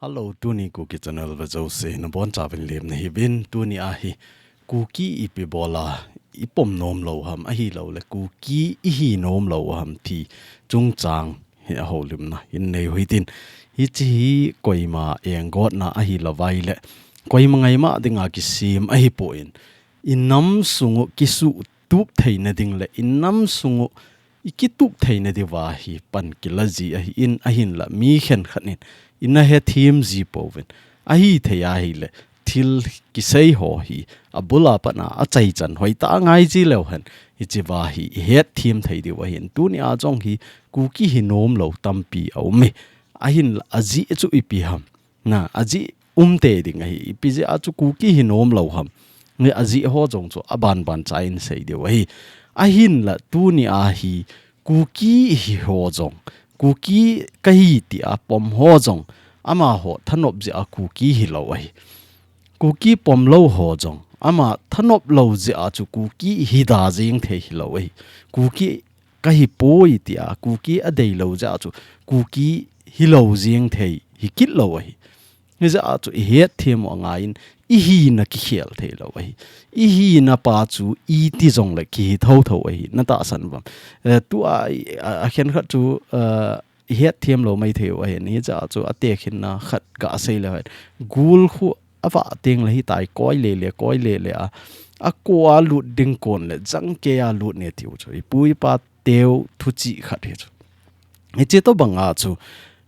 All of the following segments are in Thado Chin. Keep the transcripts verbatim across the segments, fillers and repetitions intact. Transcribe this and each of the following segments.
Hello, tuni Kuki channel vea jouse nabonchauvin lemna hiuvin. Tuni ahi Kuki ipi bola ipom nom lou ham, ahilouleh Kuki ihi nom lou ham ti chungchang hi ahoulimna hin nei u hitin. Hiche hi koima enggotna ahilouvaileh koima ngaima dinga kisem ahipon, inam sungu kisuhtup theina ding leh inam sungu ikitup theina diuva hi pan kila ji ahin, ahinla mi khenkhat in ina hethem ji pouvin. Ahithei ahileh thil kisei ho hi abula patna achaichan hoitah a ngai ji leu hen, hichea hi ihetthem thei diu ahin. Tunia jong hi Kuki hi nom lou tampi aume. Ahinla ajeh chu ipi ham? Na, ajeh umtei ding ahi. Ipi jeh a chu Kuki hi nom lou ham? Nge ajeh ho jong chu abanban cha in sei diu ahi. Ahinla tunia hi Kuki hi ho jong, Kuki kahi tia pom ho jong, amaho thanop jeh a Kuki hilou ahi. Kuki pom lou ho jong, ama thanop lou jeh a chu Kuki hida jeng thei hilou ahi. Kuki kahipoi tia Kuki adeilou jeh a chu Kuki hilou jeng thei hikit lou ahi. Hijeh a chu ihetthem u angaiyin, ihina kikhel thei lou ahi. Ihina pa chu iti jongleh kihi thotho ahi, natahsan uvam? Eh, tua i, a, akhenkhat chu, eh, ihetthem lou maithei u ahin, hijeh a chu atekhinna khat gasei leu hen. Gul khu avah tengleh hitia koi lele, koi lele a, akoa lut ding kon leh jangkeiya lut ne tiu chu ipu ipa teu thuchih khat hi chu. Hiche tobanga chu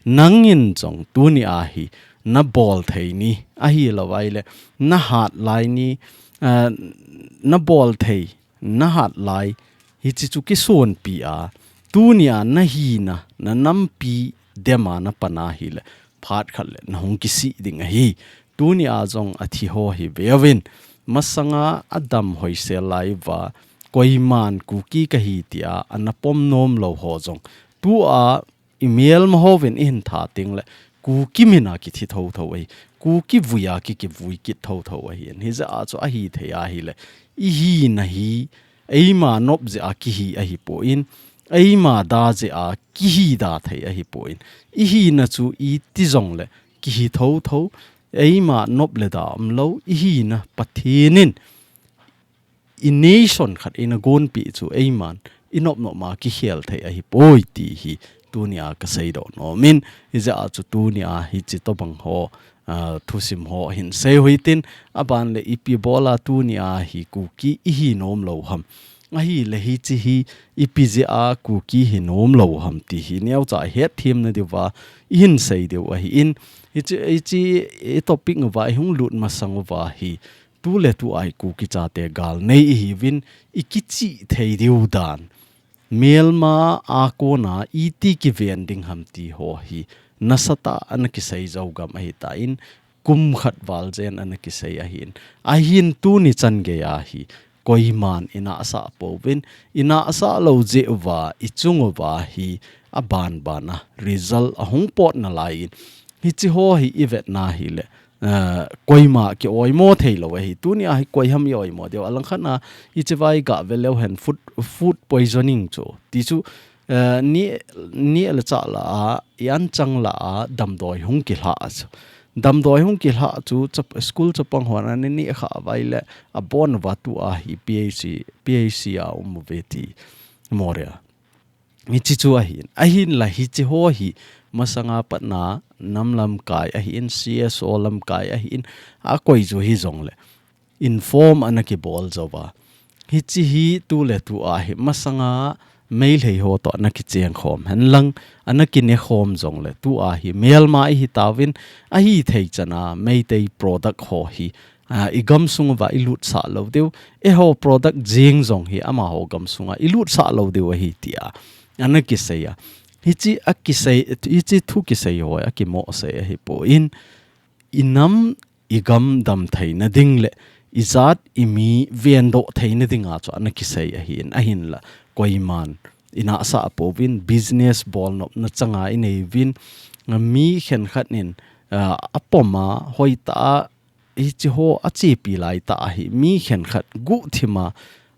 nangin jong tunia hi nabol thei ni, ahilouvaileh nahat lai ni, ah, nabol thei, nahat lai, hiche chu kisonpi a, tunia nahina, nanampi dema napan ahileh phat khat leh nahung kisih ding ahi. Tunia jong athi ho hi veuvin, masanga adam hoisel lai uva, koiman Kuki kahi tia ana pom nom lou ho jong, tua imelma hovin ihin tha tengleh Kuki mina kithi thotho ahi. Kuki vuiya ki, kivui kit thotho ahin. Hijeh a chu ahithei ahileh ihina hi eima nop jeh a kihi ahipon, eima da jeh a kihida thei ahipon, ihina chu iti jongleh kihi thotho, eima nop le da umlou, ihina Pathen in i nation khat eina gonpeh chu eiman inop nop ma kikhel thei ahipoi ti hi tunia kaseidoh nomin, hijeh a chu tunia hiche tobang ho, ah, thusim ho hin sei u hitin, aban leh ipi bola tunia hi Kuki ihi nom lou ham? Ahileh hiche hi ipi jeh a Kuki hi nom lou ham ti hi neocha hetthemna diuva ihin sei diu ahin, hiche, hiche i topic uva ihung lut masang uva hi, tuletua hi Kuki chate gal nei ihiuvin, ikichih thei diu dan, melma a kona iti kiven ding ham ti ho hi nasatah a ana kisei jou gam ahitan, kum khat val jen ana kisei ahin. Ahin tuni chan geiya hi koiman inahsah pouvin, inahsah lou jeh uva ichung uva hi abanban a result ahung pot nalaiyin, hiche ho hi ivet na hileh, eh, koima kioimo thei lou ahi. Tunia hi koi ham ioimo diu? Alangkhat a hichea iga ve leu hen, food, food poisoning chu. Ti chu, eh, ni, ni le chah lah a, i anchang lah a, damdoi hung kilhah chu. Damdoi hung kilhah chu, chap-, school chapang hon ana neh kha uva ahileh, abon uva tua hi P H C, P H C a um uve ti. Moria. Hiche chu ahin. Ahinla hiche ho hi masanga patna nam lamkai ahin, C S O lamkai ahin, akoi chu hijongleh inform ana kibol jouva, hiche hi tuletua hi masanga Meitei ho toh ana kicheng khom henlang, ana kine khom jongleh tua hi melma ihi tauvin, ahithei chan a Meitei product ho hi, ah, igamsung uva ilutsah lou diu, eiho product jeng jong hi amaho gamsunga ilutsah lou diu ahi tia ana kisei a. Hiche a kisei, hiche thu kisei ho akimohsei ahipon, inam igam dam theina ding leh ijat imi vendoh theina dinga chu ana kisei ahin, ahinla koiman inahsah pouvin, business bolnopna changa inei uvin, mi khenkhat in, ah, apom a hoitah a hiche ho achepi laitah a hi mi khenkhat guhthim a,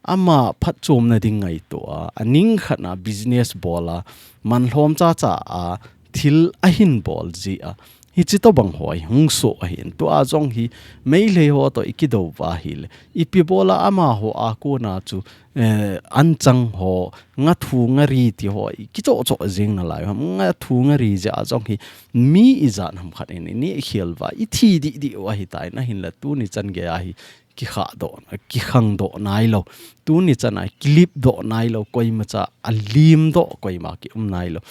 ama phatchomna ding ngaito a, aning khat a business bol a, manlhom chacha a thil ahin bol jeh a, Hichi tobang ho hi hung soh ahin, tua jong hi Meitei ho toh i kidou uva ahile, ipi bola amaho a kona chu, eh, anchang ho, ngathu ngari ti ho, i kichoh choh jing nalai ham, ngathu ngari jeh a jong hi mi ijat ham khat in i nehkhel uva, i thi dih dih u ahitai, ahinla tuni chan gei a hi kikhah doh, kikhang doh nailou. Tuni chan a kilip doh nailou, koimacha a lim doh, koima ki um nailou.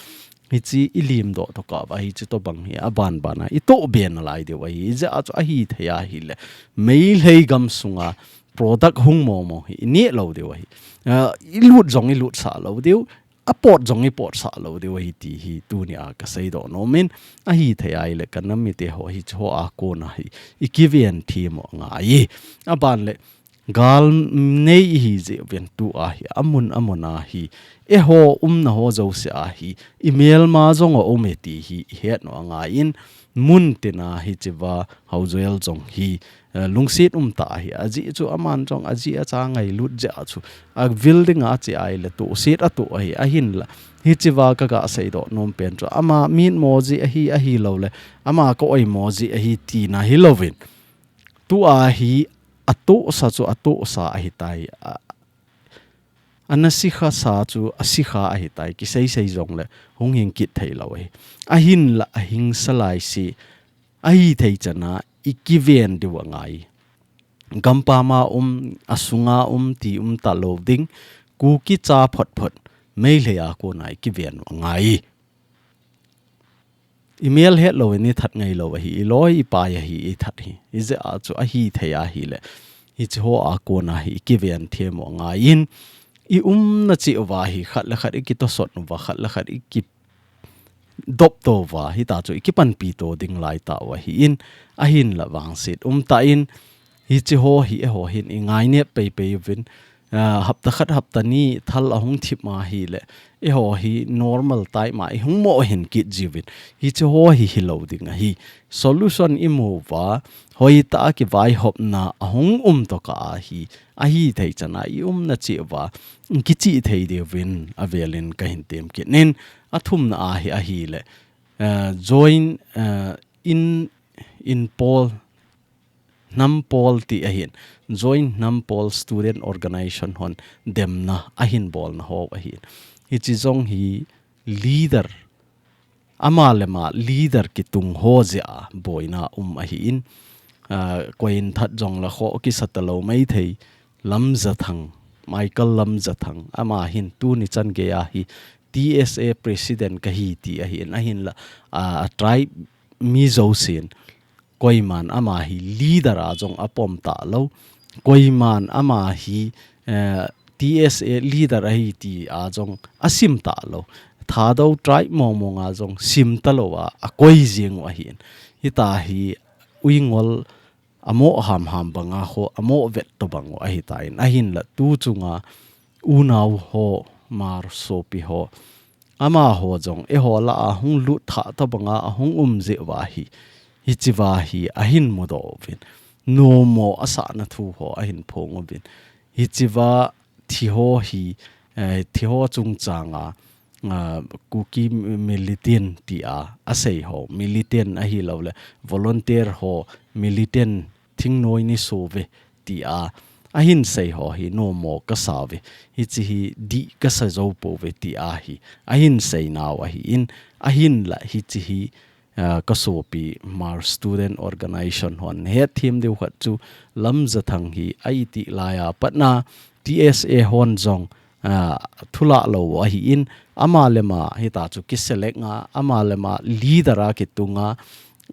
Hichi i lim doh tokah uva, hichi tobang hi aban ban a i toh be nalai diu ahi, ijeh a chu ahithei ahile, Meitei gam sunga product hung mong mong hi i neh lou diu ahi. Ah, i lut jong i lutsah lou diu, a pot jong i potsah lou diu ahi ti hi tuni a ka seidoh nom in, ahithei ahile ka nam mite ho hichi ho a kona hi i kiven them u angai. Aban le, gal nei ihi jeh uvin tua hi, amun amun a hi, eiho umna ho jouse a hi, i melma jong a um e ti hi i het u angai in, mun tin a hichi uva Haujoel jong hi, eh, lungset um tah ahi, ajeh chu aman jong ajeh a cha ngailut jeh a chu, a building a che ahile tohset a toh ahi, ahinla, hichi uva ka ga seidoh nom pen chu, ama mitmo jeh ahi, ahilou le, ama ka oimo jeh ahi tina hilouvin, tua hi a tohsa chu a tohsa ahitai, a, ana sikha sa chu a sikha ahitai, kisei sei jong le hung hing kit thei lou ahi. Ahinla a hingsa lai si, ahithei chan a i kiven diu angai. Gampam a um, a sunga um ti um talou ding, Kuki cha phot phot, Meitei a kona i kiven u angai. I mel hetlou in i that ngailou ahi, i loi i pai ahi, i that hi. Ijeh a chu ahithei ahile, hichi ho a kona hi i kiven them u angai in, i umna cheh uva hi, khat le khat i kitosot uva, khat le khat i kidop to uva, hita chu i kipanpi to ding lai tah u ahi in, ahinla vangset um tah in, hichi ho hi eiho hin i ngainep pei pei uvin, ah, hapta khat hapta ni thal ahung thip ma ahile, eiho hi normal time a i hung mo hin kit jiuvin, hichi ho hi hilou ding ahi. Solution i mu uva, hoitah a kivaihopna ahung um tokah a hi, ahithei chan a i umna cheh uva, kichih thei diuvin avel in ka hin tem kit in, athumna a hi ahile, ah, join, ah, in, in Paul Hnam Pawl ti ahin, Joint Hnam Pawl Student Organization hon demna ahin bolna ho ahin. Hichi jong hi leader, ama le ama leader kitung ho jeh a boina um ahin, ah, koi in that jong la kho kisa talou maithei, Lamjathang, Michael Lamjathang, ama hin tuni chan gei a hi T S A President kahi ti ahin, ahinla, ah, a tribe mi jousen, koiman ama hi leader a jong apom talou. Koiman ama hi, eh, T S A leader ahi ti a jong asim talou. Thadou tribe mong mong a jong sim talou a, akoi jing u ahin. Hita hi uingol amo ham ham banga kho, amo vet tobang u ahitan. Ahinla tu chunga unau ho, Hmar sopi ho, amaho jong eiho lah a hung lut thah tobanga ahung um jeh uva hi, hichi uva hi ahin mudoh uvin, nomo asahna thu ho ahin phong uvin, hichi uva thi ho hi, eh, thi ho chungchang a, ah, Kuki militant ti a, asei ho, militant ahilou le, volunteer ho, militant thingnoi ni so ve ti a, ahin sei ho hi nomo kasa uve, hichi hi dih kasa jou pouve ti a hi, ahin sei nau ahin, ahinla hichi hi, ah, ka sopi Hmar Student Organization hon hetthem diu khat chu Lamjathang hi a itih lai a patna T S A hon jong, ah, thulah lou ahin, ama le ama hita chu kiselect nga, ama le ama leader a kitung a,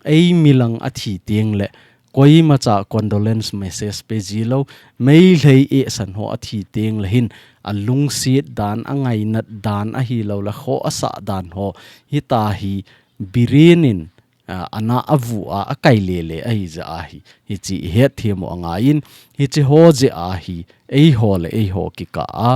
ei milang athi teng le, koimacha condolence message pe jilou, Meitei eisan ho athi teng le hin, alungset dan, angainat dan, ahilou le kho asah dan ho, hita hi Biren in, ah, ana avu a, akai lele ahi jeh a hi, hichi i hetthem u angaiyin, hichi ho jeh a hi, eiho le eiho kikah a,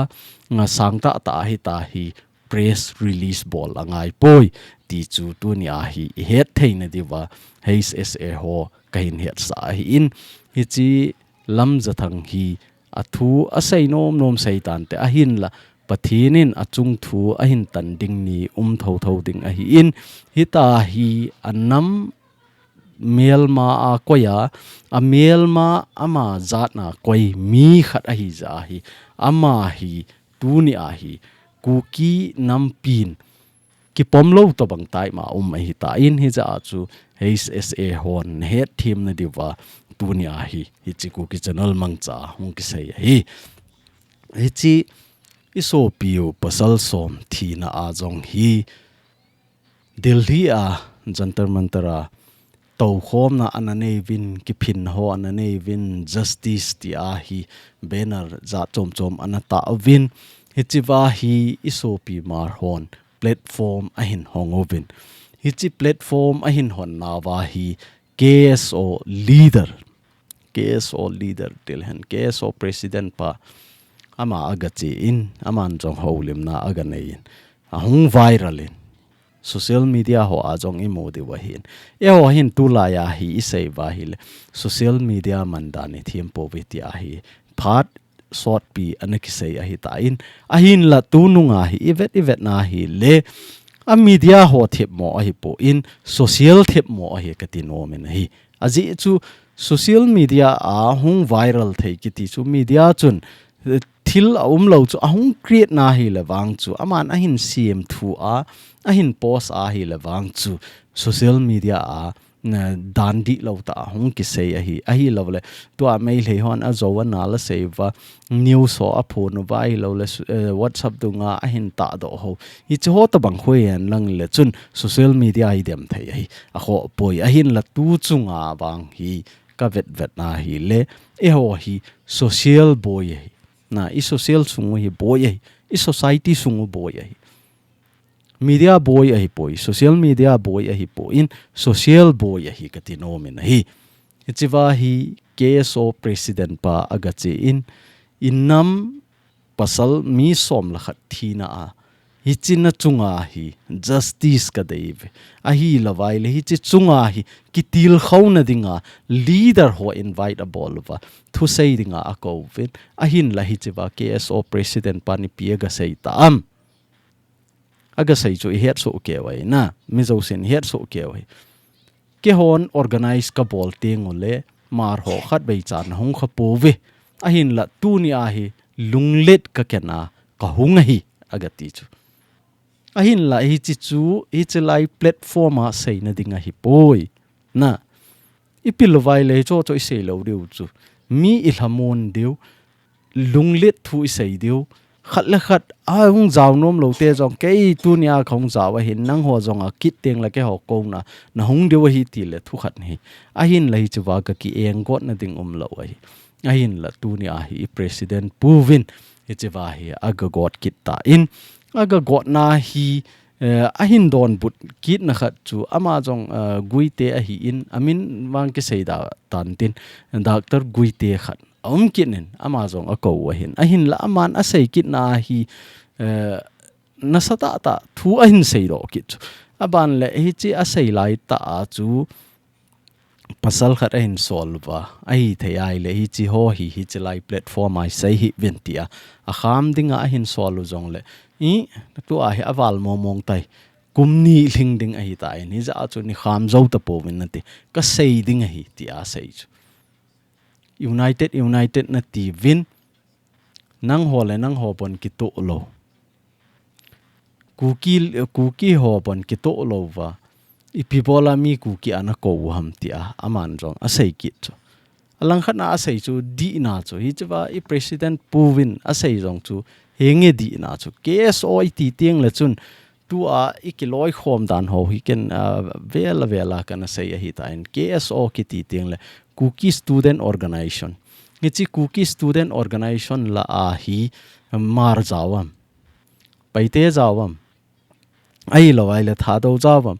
nga sangtah tah a hita hi press release bol angai poi, ti chu tuni a hi i hetthei na diuva, H S A ho kahin hetsah ahin, hichi Lamjathang hi athu asei nom nom sei tante ahinla, Pathen in achung thu ahin tan ding ni um tho tho ding ahin, hita hi anam melma a koi a, a melma ama jat na koi mi khat ahi jeh ahi, ama hi tuni a hi Kuki nampin kipom lou tobang tai ma um ahi tan, hijeh a chu H S A hon hetthem na diuva tuni a hi hiche Kuki Channel mangcha hung kisei ahi. Hiche i sopiu pasal som thina a jong hi Delhi a Jantar Mantar a toukhomna ana nei uvin, kiphinna ho ana nei uvin, justice tia hi banner jat chom chom ana tah uvin, hichea hi i sopi Hmar hon platform ahin hong uvin. Hiche platform ahin hon nauva hi K S O leader, K S O leader tilhen K S O president pa ama aga che in, aman jong houlimna aga nei in, ahung viral in, social media ho a jong i mu diu ahin. Eiho hin tulai a hi i sei uva ahile, social media man dan i them pouve tia hi phat sotpi ana kisei ahi tan, ahinla tunung a hi i vet i vet na hile, a media ho themmo ahipon, social themmo ahi kati nom in ahi. Ajeh chu social media a hung viral thei kiti chu media chun, eh, thil a um lou chu ahung create na hile vang chu, aman ahin siam thu a, ahin post a hile vang chu, social media a, na, dan dihlou tah a hung kisei ahi, ahilouleh tua Meitei hon ajo ana la sei uva, news ho aphon uva ahilouleh, su-, eh, WhatsApp dunga ahin tahdoh ho. Hiche ho tobang khu hihen lang le chun social media hi dem thei ahi. Akhoh poi, ahinla tu chunga vang hi ka vet vet na hile, eiho hi social boi ahi. Na, i social sung u hi boi ahi. I society sung u boi ahi. Media boi ahipoi, social media boi ahipon, social boi ahi kati nom in ahi. Hichea hi K S O president pa aga che in, i nam pasal mi som le khat thina a, hiche na chunga hi justice ka dei uve. Ahilouva ahile hiche chunga hi kitilkhouna dinga leader ho invite abol uva, thusei dinga akou uvin, ahinla hichea K S O president pan ipi aga sei tam. Aga sei chu i het soh kei uve na, mi jousen i het soh kei uve. Keihon organize ka bol teng uleh, Hmar ho khatvei cha na hung kha pouve. Ahinla tuni a hi lunglet ka khen a ka hung ahi, aga ti chu. Ahinla hiche chu, hiche lai platform a seina ding ahipoi. Na, i pil uva ahile hiche chu i sei lou diu chu. Mi i lhamon diu, lunglet thu i sei diu. Khat le khat, a hung jao nom lou te jong, kei tuni a ka hung jao ahin, nangho jong a kit teng le keiho kouna, na hung diu ahi ti le thu khat ahi. Ahinla hichea ka ki-enggot na ding um lou ahi. Ahinla tuni a hi i president pu vin, hichea hi aga got kit tan. Aga gotna hi, eh, ahin donbut kitna khat chu, ama jong, eh, Guite ahin, amin vang kisei da tan tin, Doctor Guite khat. A um kit in, ama jong akou u ahin. Ahinla aman asei kitna hi, eh, nasatah tah thu ahin seidoh kit chu. Aban le hiche asei lai tah a chu pasal khat ahin sol uva. Ahithei ahile hiche ho hi, hiche lai platform a hi sei hih uvin tia. Akham dinga ahin sol u jongle. I, tua hi aval momong tai. Kum ni lhing ding ahi tan. Hijeh a chu nei kham jou tapouvin nati. Ka sei ding ahi tia asei chu. United, united nati uvin, nangho le nangho bon kitoh lou. Kuki, Kuki ho bon kitoh lou uva. Ipi bola mi Kuki ana kou u ham tia, aman jong asei kit chu. Alangkhat na asei chu dihna chu. Hichea i president pu vin asei jong chu, henge dihna chu. K S O i ti teng le chun, tua i kiloikhom dan ho hi ken, ah, vel a vel a kana sei ahi tan. K S O kiti teng le Kuki Student Organization. Hiche Kuki Student Organization lah a hi Hmar jao am, Paite jao am, ahilou ahile Thadou jao am,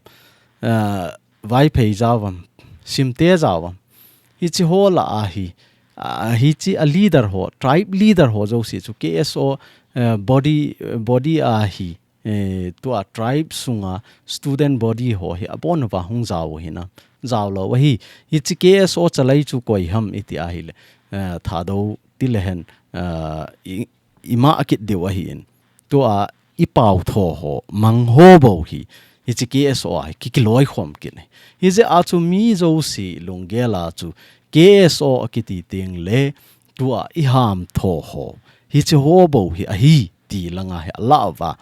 ah, Vaiphei jao am, Simte jao am. Hiche ho lah a hi, ah, hiche a leader ho, tribe leader ho jouse chu K S O, eh, body, body a hi, eh, tua tribe sunga student body ho hi abon uva hung jao u hinam. Jao lou ahi. Hiche K S O chalai chu koi ham i ti ahile, eh, Thadou ti le hen, eh, i, i mah kit diu ahin. Tua i pau tho ho, mang ho bou hi. Hiche K S O a hi ki, kiloikhom kit ahi. Hijeh a chu mi jouse lunggel a chu K S O akiti teng le tua iham tho ho, hiche ho bou hi ahi ti langa hi alah uva,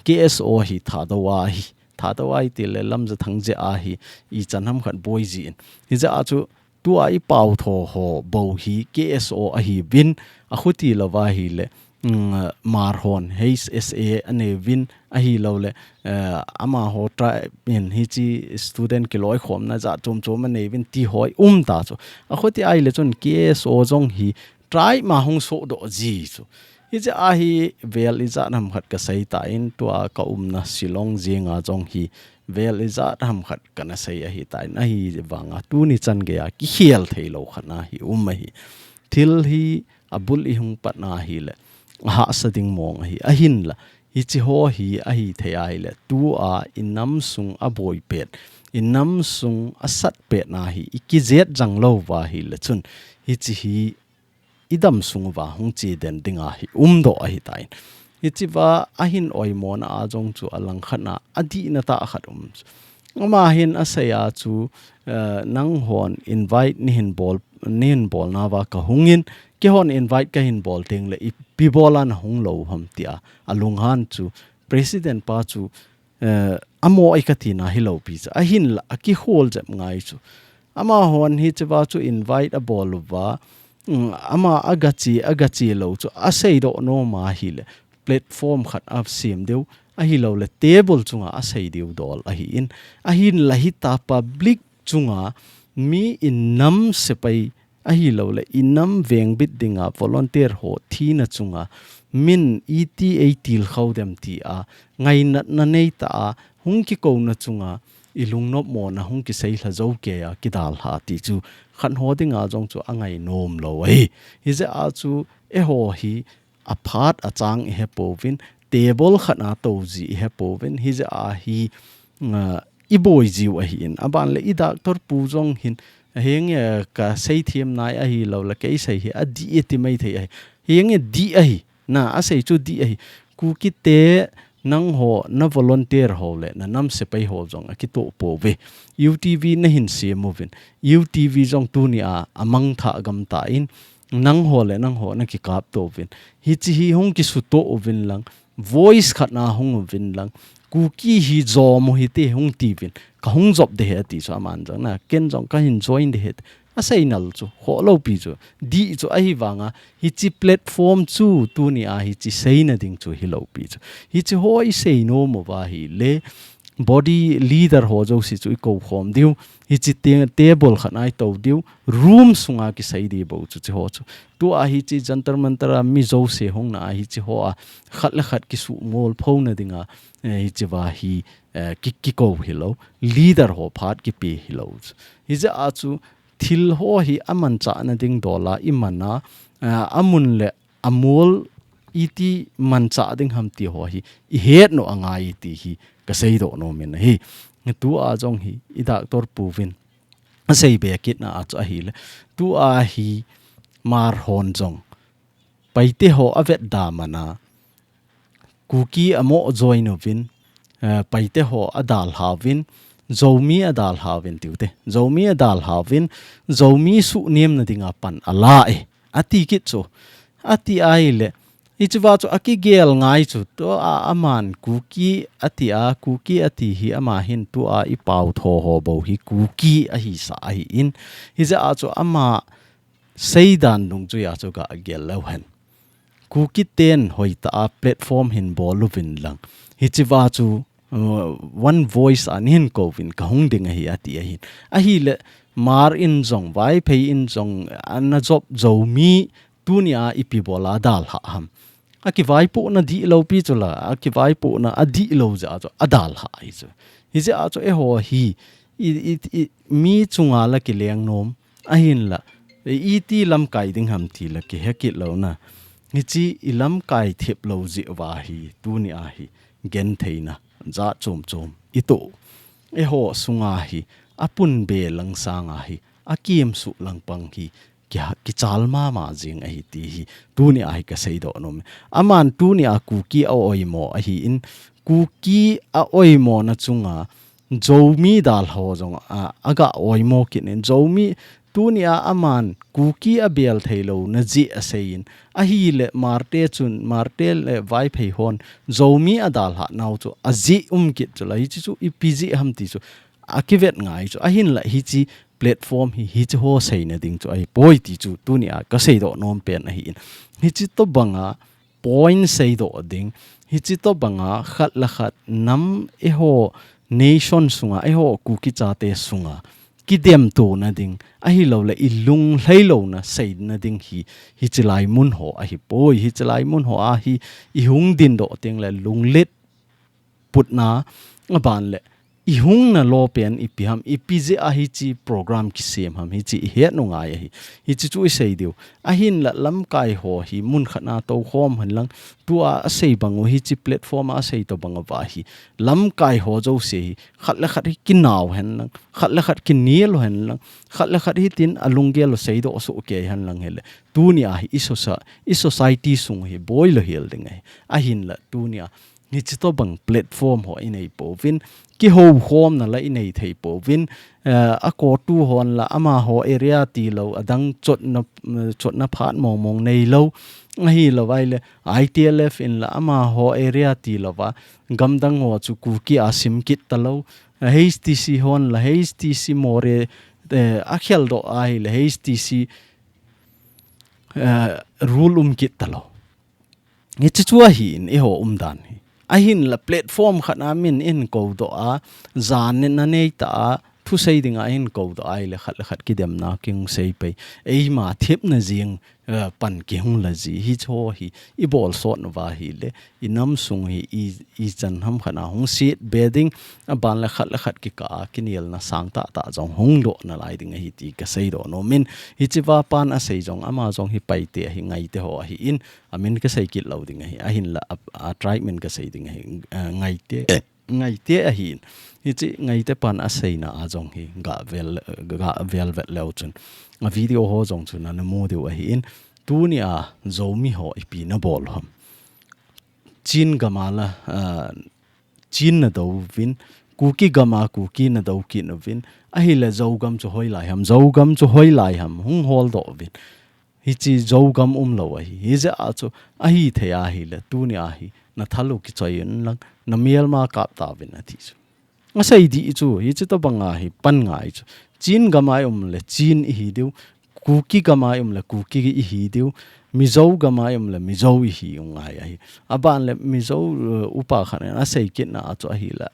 K S O hi Thadou a ahi, Thadou a ahi ti le Lamjathang jeh a hi ichan ham khat boi jin. Hijeh a chu tua ipao tho ho bou hi K S O ahiuvin, akhuti louva ahile, mm, Hmar hon H S A aneuvin, ahilouleh, eh, amaho tribe in hiche student kiloikhomna jat chom chom aneuvin ti ho ium ta chu. Akhuti ahile chun K S O jong hi tribe ma hung sohdoh ji chu. Hijeh a hi vel ijat ham khat kasei tan, tua kaumna Shillong jenga jong hi vel ijat ham khat kana sei ahi tan, ahivanga tuni chan geiya kikhel theilou khat ana hi um ahi. Thil hi abul ihung patna ahile ahahsa ding mong ahi, ahinla hiche ho hi ahithei ahile tua inam sung aboi pet, inam sung asat petna hi ikijet jang louva ahile chun hiche hi idam sung uva hung cheden dinga hi umdoh ahitan. Hichea ahin oimona a jong chu alangkhat na adihna tah khat um chu. Ama hin asei a chu, eh, nanghon invite neihin bol, neihin bolnauva kahungin, keihon invite kahin bol tengle ipi bola nahung lou ham tia alunghan chu, President pa chu, eh, amo ahi katina hilou pi chu. Ahinla akikhol jep ngai chu. Amahon hichea chu invite abol uva, mm, ama agache, agache lou chu aseidoh nom ahile platform khat asem diu, ahilouleh table chunga asei diu dol ahin. Ahinla hitia public chunga mi inam sepai ahilouleh inam vengbit dinga volunteer ho thina chunga min iti eitilkhou dem tia ngainatna neitah a hung kikouna chunga ilungnopmona hung kiseilha jou keiya kidalha ti chu khat ho dinga jong chu angainom lou ahi. Hijeh a chu eiho hi aphat achang ihepouvin, table khat a tou ji ihepouvin, hijeh a hi, ah, iboi jiu ahin. Aban le idoctor pu jong hin, henge, eh, kasei them nai ahilouleh, keisei hi adih e ti maithei ahi. Henge dih ahi. Na, asei chu dih ahi. Kukite nangho, na volunteer ho le, nanam sepai ho jong akitoh pouve. U T V nahin sem uvin. U T V jong tunia amangthah gam tan, nangho le nangho nakikap touvin. Hiche hi hung kisutoh uvin lang, voice khat na hung uvin lang, Kuki hi jom u hite hung tiuvin, kahung jop ding ahi ati chu aman jong na, ken jong kahin join ding ahi, asei nal chu, khoh lou pi chu, dih chu ahivanga, hiche platform chu tunia hiche seina ding chu hilou pi chu. Hiche ho isei nom uva ahile, body leader ho jouse chu ikou khom diu, hiche te-, table khat a itou diu, room sunga kisei ding bou chu hiche ho chu. Tua hiche Jantar Mantar a mi jouse hungna a hiche ho a khat le khat kisumol phona dinga, eh, hichea hi, eh, ki, kikou hilou, leader ho phat kipe hilou chu. Hijeh a chu thil ho hi amanchahna ding dola imana, eh, amun le amol iti manchah ding ham ti ho hi ihet nom angai ti hi kaseidoh nom in ahi. Tua jong hi idoctor puvin asei be kitna a chu ahile, tua hi Hmar hon jong Paite ho avetda mana, Kuki amo join uvin, eh, Paite ho adalhauvin, Zomi adalhauvin tiute. Zomi adalhauvin, Zomi suhnemna dinga pan ala e. Ati kit chu. Ati ahile, hichea chu akigel ngai chu. Tua aman Kuki ati a, Kuki ati hi ama hin tua ipao tho ho bou hi Kuki ahisah ahin. Hijeh a chu ama seidan dungjuia chu kagel leu hen. Kuki ten hoitah a platform hin bol uvin lang, hichea chu, uh, one voice a neihin kouvin kahung ding ahi ati ahin. Ahile Hmar in jong, Vaiphei in jong, ana jop Zomi tunia ipi bola adalhah ham. Akivaipohna dihlou pi chu la, akivaipohna adihlou jeh a chu adalhah ahi chu. Hijeh a chu eiho hi, i, i, i, mi chunga la kileng nom, ahinla, i, iti lamkai ding ham ti la kihe kit louna. Hiche ilamkai thip lou jeh uva hi, tunia hi, gentheina jat chom chom ito. Eiho sunga hi, apunbe lang sanga hi, akimsuh lang pang hi, ki, kichal mama jing ahi ti hi, tunia hi kaseidoh nom. Aman tunia Kuki a oimo ahin, Kuki a oimona chunga, Zomi dalha ho jong a, aga oimo kit in, Zomi tunia aman Kuki abel thei louna jeh asei in, ahile Hmar te chun, Hmar te le Vaiphei hon Zomi adalha nau chu ajeh um kit chu la, hiche chu ipi jeh ham ti chu akivet ngai chu, ahinla hiche platform hi, hiche ho seina ding chu ahipoi ti chu tunia kaseidoh nom pen ahi in. Hiche tobanga point seidoh ding, hiche tobanga khat le khat nam eiho nation sunga, eiho Kuki chate sunga kidemtona ding, ahilouleh ilunglhai louna seina ding hi, hiche lai mun ho ahipoi, hiche lai mun ho a hi ihung dindoh teng le lunglet putna, aban le ihungna lo pen ipi ham, ipi jeh a hiche program kisem ham, hiche ihet u ngai ahi. Hiche chu isei diu. Ahinla lamkai ho hi mun khat na toukhom hen lang, tua asei bang u hiche platform a asei tobang uva hi, lamkai ho jouse hi, khat le khat hi kinau hen lang, khat le khat kinel hen lang, khat le khat hitin alunggel u seidoh soh kei hen lang hile, tunia hi i soci-, i society sung hi boilou hel ding ahi. Ahinla tunia hiche tobang platform ho inei pouvin, kihoukhomna la inei thei pouvin, eh, a CoTU hon la amaho area tilou, adang chotna, chotna phat mong mong neilou, ahilouleh I T L F in la amaho area tilouva, gamdang ho chu Kuki a sim kit talou, H T C hon la H T C Moreh, eh, akheldoh ahile H T C, eh, rule um kit talou. Hiche chu ahi in eiho umdan hi. Ahinla platform khat a min eihin koudoh a, jan in anei ta a, thusei dinga eihin koudoh ahile khat le khat kidemna kihung seipei. Eima thepna jeng, eh, pan kihung la ji. Hiche ho hi ibol sot uva ahile, inam sung hi i, ichan ham khat a hung setbe ding, aban le khat le khat kikah a kinelna sang tah tah jong hung doh nalai ding ahi ti kaseidoh nom in. Hichea pan asei jong ama jong hi Paite ahi, Ngaite ho ahi in, amin kasei kit lou ding ahi, ahinla a, a tribe min kasei ding ahi, eh, Ngaite, Ngaite ahi in. Hiche Ngaite pan aseina a jong hi gavel, gavel vet leu chun, a video ho jong chun ana mu diu ahi in. Tunia Zomi ho ipi nabol u ham? Chin gam a la, ah, Chin nadouvin, Kuki gam a Kuki nadou kit uvin, ahile Zogam chu hoilai ham, Zogam chu hoilai ham, hung holdoh uvin. Hiche Zogam umlou ahi, hijeh a chu ahithei ahile, tunia hi nathal u kichoi un lang, namelma kap tauvin ati chu. Asei dih chu, hiche tobanga hi pan ngai chu. Chin gam a i um le Chin ihi diu, Kuki gam a i um le Kuki ihi diu, Mizo gam a i um le Mizo ihi u ngai ahi. Aban le Mizo, eh, upa khat in asei kitna a chu ahile,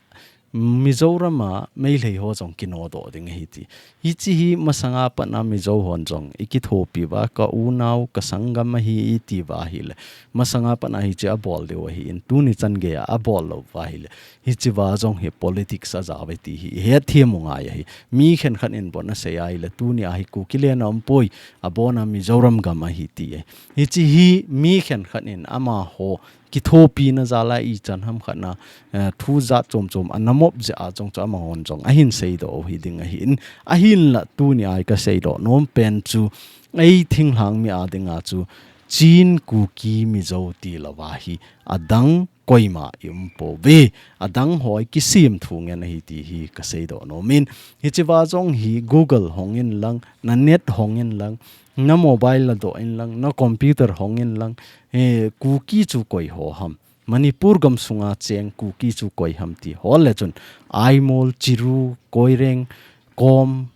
Mizoram a Meitei ho jong kinodoh ding ahi ti. Hiche hi masanga pat a Mizo hon jong ikithopi uva, ka unau, ka sanggam ahi iti uva ahile, masanga pat a hiche abol diu ahi in, tuni chan gei a abol lou uva ahile, hichea jong hi politics ajao uve ti hi ihet them u ngai ahi. Mi khenkhat in bon asei ahile, tunia hi Kuki len aumpoi, abona Mizoram gam ahi ti ahi. Hiche hi mi khenkhat in amaho kithopina jal a ichan ham khat na, eh, thu jat chom chom ana mop jeh a jong chu amahon jong ahin seidoh u hiding ahi in, ahinla tunia kaseidoh nom pen chu, ei thinglhang mi a dinga chu Chin, Kuki, Mizo tilouva hi adang koima i um pouve, adang ho i kisim thu ngen ahi ti hi kaseidoh nom in. Hichea jong hi Google hong in lang, na net hong in lang, na mobile ladoh in lang, na computer hong in lang, eh, Kuki chu koi ho ham, Manipur gam sunga cheng Kuki chu koi ham ti hol le chun, Aimol, Chiru, Koireng, Kom,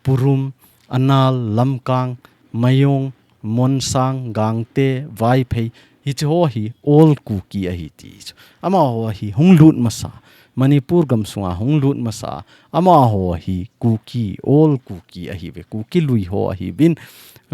Purum, Anal, Lamkang, Mayong, Monsang, Gangte, Vaiphei, hiche ho hi all Kuki ahi ti chu. Amaho hi hung lut masa, Manipur gam sunga hung lut masa, amaho hi Kuki, all Kuki ahiuve, Kuki lui ho ahiuvin,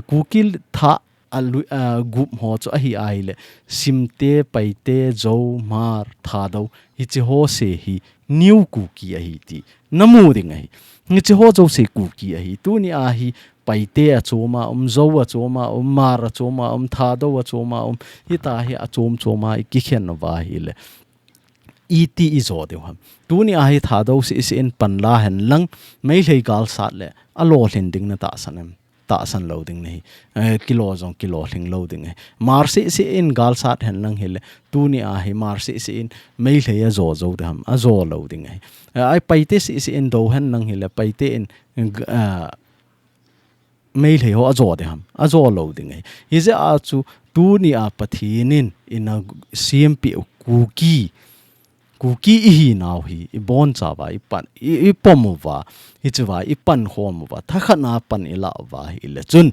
Kuki thah a lui, a, gup ho chu ahi ahile, Simte, Paite, Zo, Hmar, Thadou, hiche ho se hi New Kuki ahi ti namu ding ahi. Hiche ho jouse Kuki ahi. Tunia hi Paite achom a um, Zo achom a um, Hmar achom a um, Thadou achom a um, hitia hi achom chom a i kikhen uva ahile, iti i jo diu ham? Tunia hi Thadou seh seh in pan la hen lang, Meitei gal sat le alolhin ding na tahsan em? tahsan lou ding nahi. Eh, kilo jong kilo lhing lou ding ahi. Mar sisi in gal sat hen lang hile, tuni a hi mar sisi in Meitei a jo jo ding ham, a jo lou ding ahi. Eh, ai Paite sisi in do hen lang hile, Paite in, eh, Meitei ho a jo ding ham, a jo lou ding ahi. Hijeh a chu tuni a Pathen in ina siampi u Kuki, Kuki ihi nau hi, i boncha uva, i pan, i, i pom uva, hiche uva, i pankhom uva, thakhat na pan i la uva hile chun,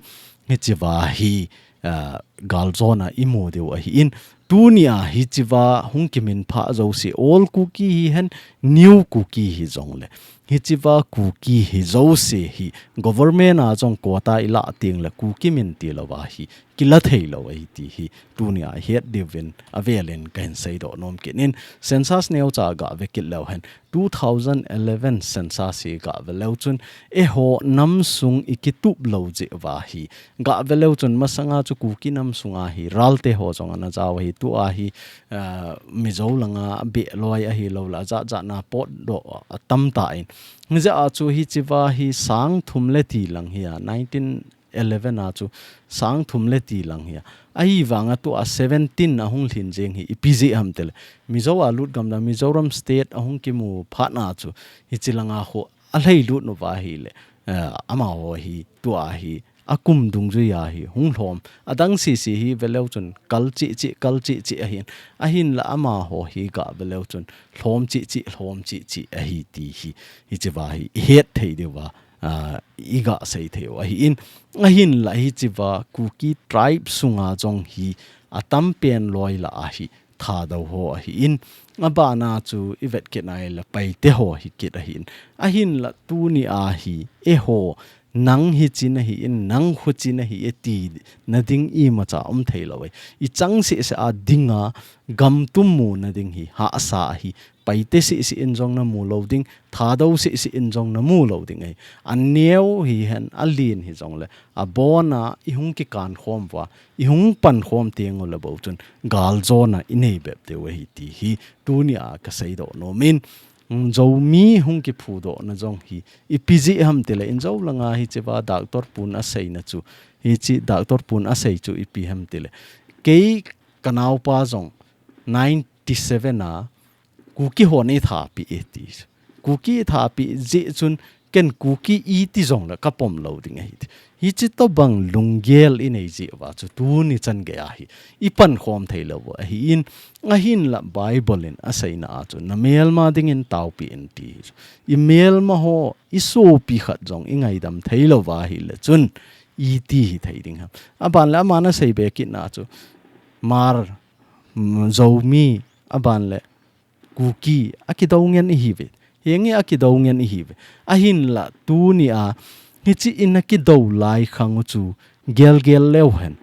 hiche uva hi, ah, galjona i mu diu ahi in, tuni a hiche uva hung kiminphah jouse, Old Kuki hihen, New Kuki hijongle, hiche uva Kuki hi jouse hi, government a jong quota i la teng le Kuki min tilou va hi, kila thei lou ahi ti hi, tuni a het diuvin, avel in kahin seidoh nom kit in, census neocha gave kit leu hen, two thousand eleven census hi gave leu chun, eiho nam sung i kitup lou jeh uva hi, gave leu chun masanga chu Kuki nam sunga hi, Ralte ho jong ana jao ahi, tua hi, ah, Mizo langa behloi ahilou le, ajat jat na potdoh atam tan. Hijeh a chu hiche uva hi sang thum le ti lang hi a, nineteen eleven a chu sang thum le ti lang hi a. Ahivanga tua seventeen ahung lhin jeng hi, ipi jeh ham tile. Mizo a lut gamla, Mizoram State ahung kimu phat na chu, hiche langa khu alhailut uva hile, eh, amaho hi, tua hi, akum dungjui a hi, hung lhom. Adang sisi hi ve leu chun, kal cheh cheh, kal cheh cheh ahin. Ahinla amaho hi gave leu chun, lhom cheh cheh, lhom cheh cheh ahi ti hi, hiche uva hi, i het thei diu va, ah, i gasei thei u ahi in. Ahinla hiche uva Kuki tribe sunga jong hi atam pen loi lah a hi Thadou ho ahi in. Abana chu i vet kit nai le Paite ho hi kit ahi in. Ahinla tuni a hi eiho nang hiche nahi in, nang huche nahi e tina ding imacha um thei lou e. I chang seh seh a dinga gam tum muna ding hi hahsa ahi. Paite sisi in jong na mu lou ding, Thadou sisi in jong na mu lou ding ahi. Aneo hihen, alen hijongle, abona i hung kikan khom uva, i hung pan khom teng u le bou chun, galjona i nei bep diu ahi ti hi, tuni a ka seidoh nom in, mm, Zomi hung kiphudoh na jong hi, ipi jeh ham tile, Inzo langa hiche uva, Doctor Pun asei na chu, hiche Doctor Pun asei chu ipi ham tile. Kei ka naopa jong, ninety-seven a, Kuki hon eithapi e ti. Kuki eithapi jeh chun ken Kuki iti jongle kapom lou ding ahi ti. Hiche tobang lunggel i nei jeh uva chu tuni chan gei a hi i pankhom thei lou u ahi in, ahinla Bible in aseina a chu na melma dingin taopi in ti. I melma ho i sopi khat jong i ngaidam thei lou va ahile chun iti hi thei ding ham. Aban le aman asei be kit na chu Hmar, mm, Zomi, aban le Kuki, akidou ngen ihi uve. Henge akidou ngen ihi uve. Ahinla, tuni a, hiche in akidou lai khang u chu, gel gel leu hen.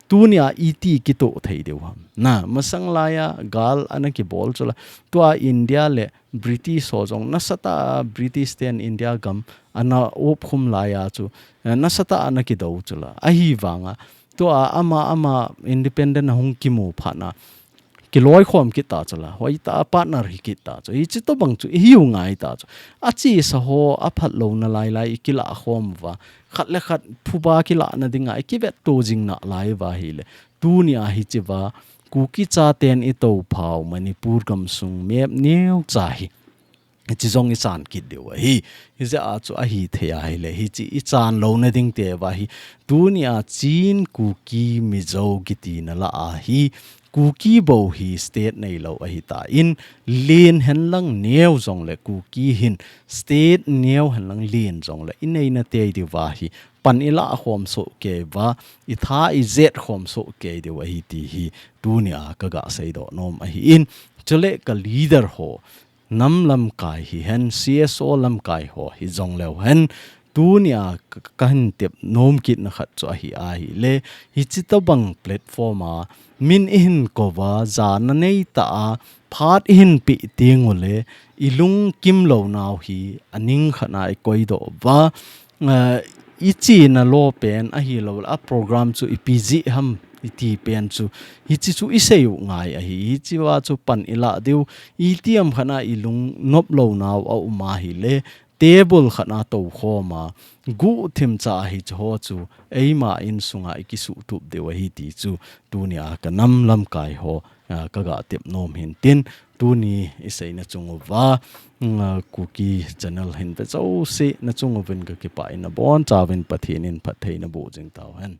Tuni a, iti kitoh thei diu ham. Na, masang lai a, gal ana kibol chu la. Tua India le British ho jong, nasatah a British ten India gam ana opkhum lai a chu, eh, nasatah a ana kidou chu la. Ahivanga, tua ama, ama independent ahung kimu phat na, kiloikhom kit ta chu la, hoitah a partner hi kit ta chu. Hiche tobang chu i hiu ngai ta chu. Achesa ho aphat louna lai lai i kilah khom uva. Khat le khat phuba kilahna dinga i kivetto jing nalai uva ahile. Tuni a hiche uva, Kuki chaten i tophau Manipur gamsung map neocha hi. Hiche jong i chan kit diu ahi. Hijeh a chu ahi thei ahile, hiche i chan louna ding te uva hi. Tuni a Chin, Kuki, Mizo kiti na lah a hi. Kuki bou hi state neilou ahi tan, len hen lang neo jongle Kuki hin state neo hen lang len jongle i neina tei diu va hi. Pan i lah khom soh kei uva, i tha i jet khom soh kei diu ahi ti hi. Tuni a ka gaseidoh nom ahi in. Chule ka leader ho, nam lamkai hihen, C S O lamkai ho hijongleu hen, tuni a ka, kahin tep nom kit na khat chu ahi ahile, hiche tobang platform a, min i hin kou va, jana nei ta a, phat i hin pe teng ule, i lungkim lou nau hi, aning khat na i koidoh uva, eh, i chena lou pen ahilou, a program chu ipi jeh ham, i ti pen chu, hiche chu i sei u ngai ahi, hiche uva chu pan i lah diu, itiham khat na i lung nop lou nau a um ahile, table khat a tou khom a, guhthim cha hiche ho chu eima insunga i kisuhtup diu ahi ti chu tunia ka nam lamkai ho, ah, ka ga tep nom hin tin, tuni i seina chung uva, mm, ah, Kuki channel hin ve jouse na chung uvin ka kipah in, abonchauvin Pathen in phatthei naboh jing tauhen.